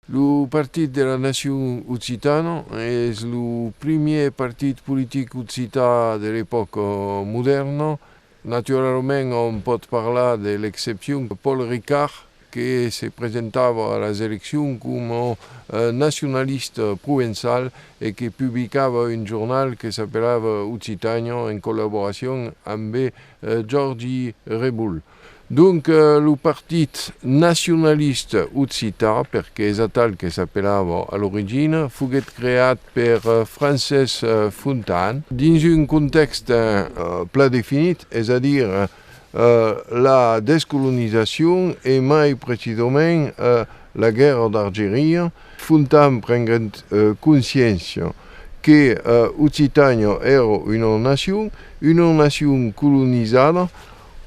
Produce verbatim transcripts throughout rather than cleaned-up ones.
Lo Partit de la Nacion Occitana es lo primièr partit politic occitan de l'epòca modèrna. Naturalament, òm pòt parlar de l'excepcion Paul Ricard, que se presentava a las eleccions coma, eh, nacionalista provençal e que publicava un jornal que s'apelava Occitània en collaboracion ambe, eh, Jòrgi Reboul. Donc, eh, lo Partit Nacionalista Occitan, perque es atal que s'apelava a l'origina, foguèt creat per, eh, Francés, eh, Fontan dins un contèxte, eh, plan definit, es a dire, eh, la descolonizacion e mai precisament, eh, la guèrra d'Argeria. Fontan prenguèt, eh, consciéncia que, eh, Occitània èra una nacion, una nacion colonizada,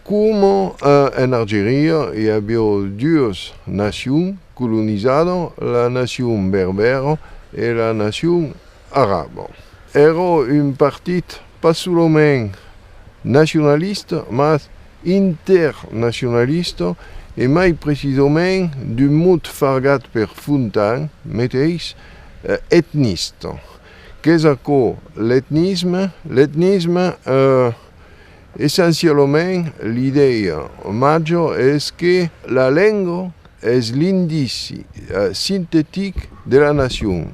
coma, eh, en Argeria i aviá duas nacions colonizadas, la nacion berbèra e la nacion araba. Èra un partit pas solament nacionalista, mas internacionalista, e mai precisament d'un mot fargat per Fontan meteis, eh, etnista. Qu'es aquò l'etnisme? L'etnisme, eh, essencialament, l'idèia màger es que la lenga es l'indici, eh, sintetic de la nacion.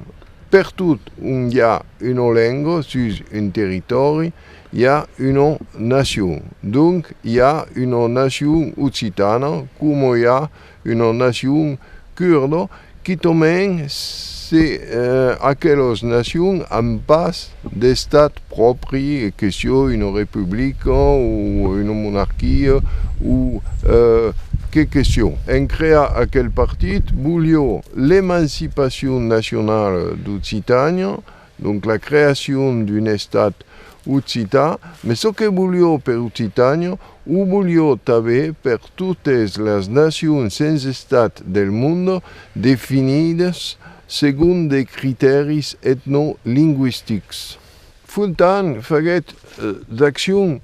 Pertot ont i a una lenga sus un territòri, i a una nacion. Donc, i a una nacion occitana, coma i a una nacion curda, quitament se, eh, aquelas nacions an pas d'estat pròpri, que siá una republica o una monarquia o, eh, que, que siá. En crear aquel partit, voliá l'emancipacion nacionala d'Occitània, donc la creacion d'un estat occitan, mas çò que voliá per Occitània, o voliá tanben per totes las nacions sens estat del monde definidas segon de critèris etnolingüistics. Fontan faguèt, eh, d'accions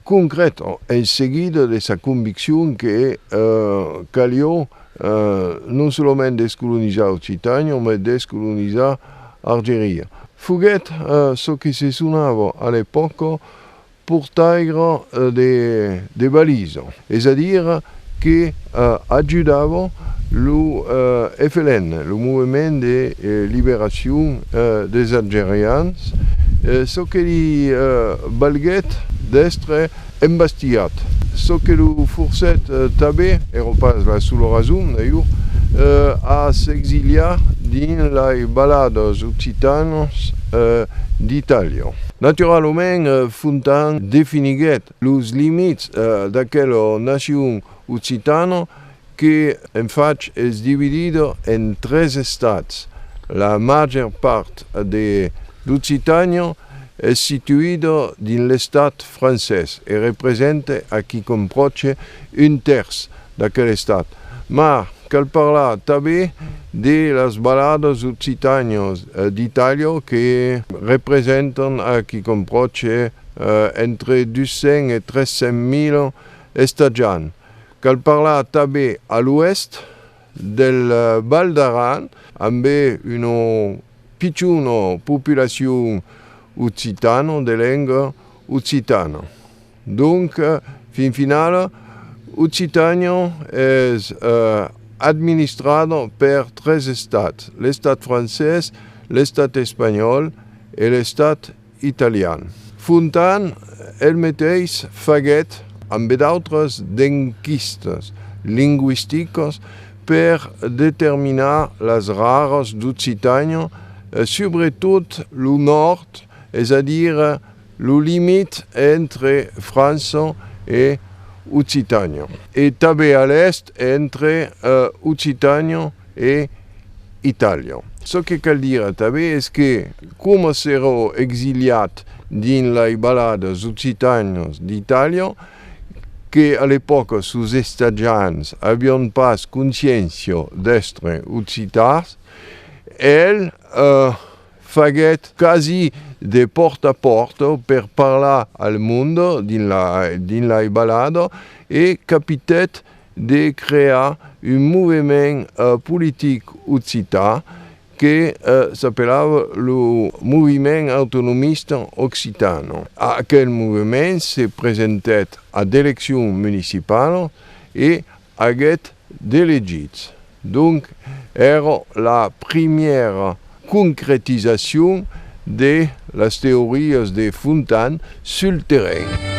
concrètas en seguida de sa conviccion que, eh, caliá, eh, non solament descolonizar Occitània, mas descolonizar Argeria. Foguèt, eh, çò que se sonava a l'epòca portaire, eh, de, de valisa, es a dire que, eh, ajudava lo, eh, F L N, lo movement de, eh, liberacion, eh, dels Algerians, eh, çò que li, eh, valguèt d'èstre embastilhat. Çò que lo forcèt, eh, tanben, èra pas la sola rason, d'alhors, eh, a s'exiliar dins las valadas occitanas, eh, d'Itàlia. Naturalament, eh, Fontan definiguèt los limits, eh, d'aquela nacion occitana que, en fach, es dividida en tres estats. La màger part de l'Occitània es situida dins l'estat francés e representa a quicòm pròche un tèrç d'aquel estat. Mas cal parlar tanben de las valadas occitanas, eh, d'Itàlia que representan a quicòm pròche, eh, entre dos cents e tres cents mila estatjants. Cal parlar tanben a l'oèst del, eh, Val d'Aran, ambe una pichona populacion occitana, de lenga occitana. Donc, eh, fin finala, Occitània es, eh, administrada per tres estats, l'estat francés, l'estat espanhòl e l'estat italian. Fontan, el meteis, faguèt, ambe d'autras, d'enquistas lingüisticas per determinar las raras d'Occitània, eh, subretot lo nòrd, es a dire lo limit entre França e Occitània, e tanben a l'èst entre, eh, Occitània e Itàlia. Çò que cal dire tanben es que, coma s'èra exiliat dins las valadas occitanas d'Itàlia, que a l'epòca sos estatjants avián pas consciéncia d'èstre occitans, el, eh, faguèt quasi de pòrta a pòrta per parlar al monde dins la, dins las valadas e capitèt de crear un movement, eh, politic occitan que, eh, s'apelava lo Moviment Autonomista Occitan. Aquel movement se presentèt a d'eleccions municipalas e aguèt d'elegits. Donc, èra la primièra concretizacion de las teorias de Fontan sul terren.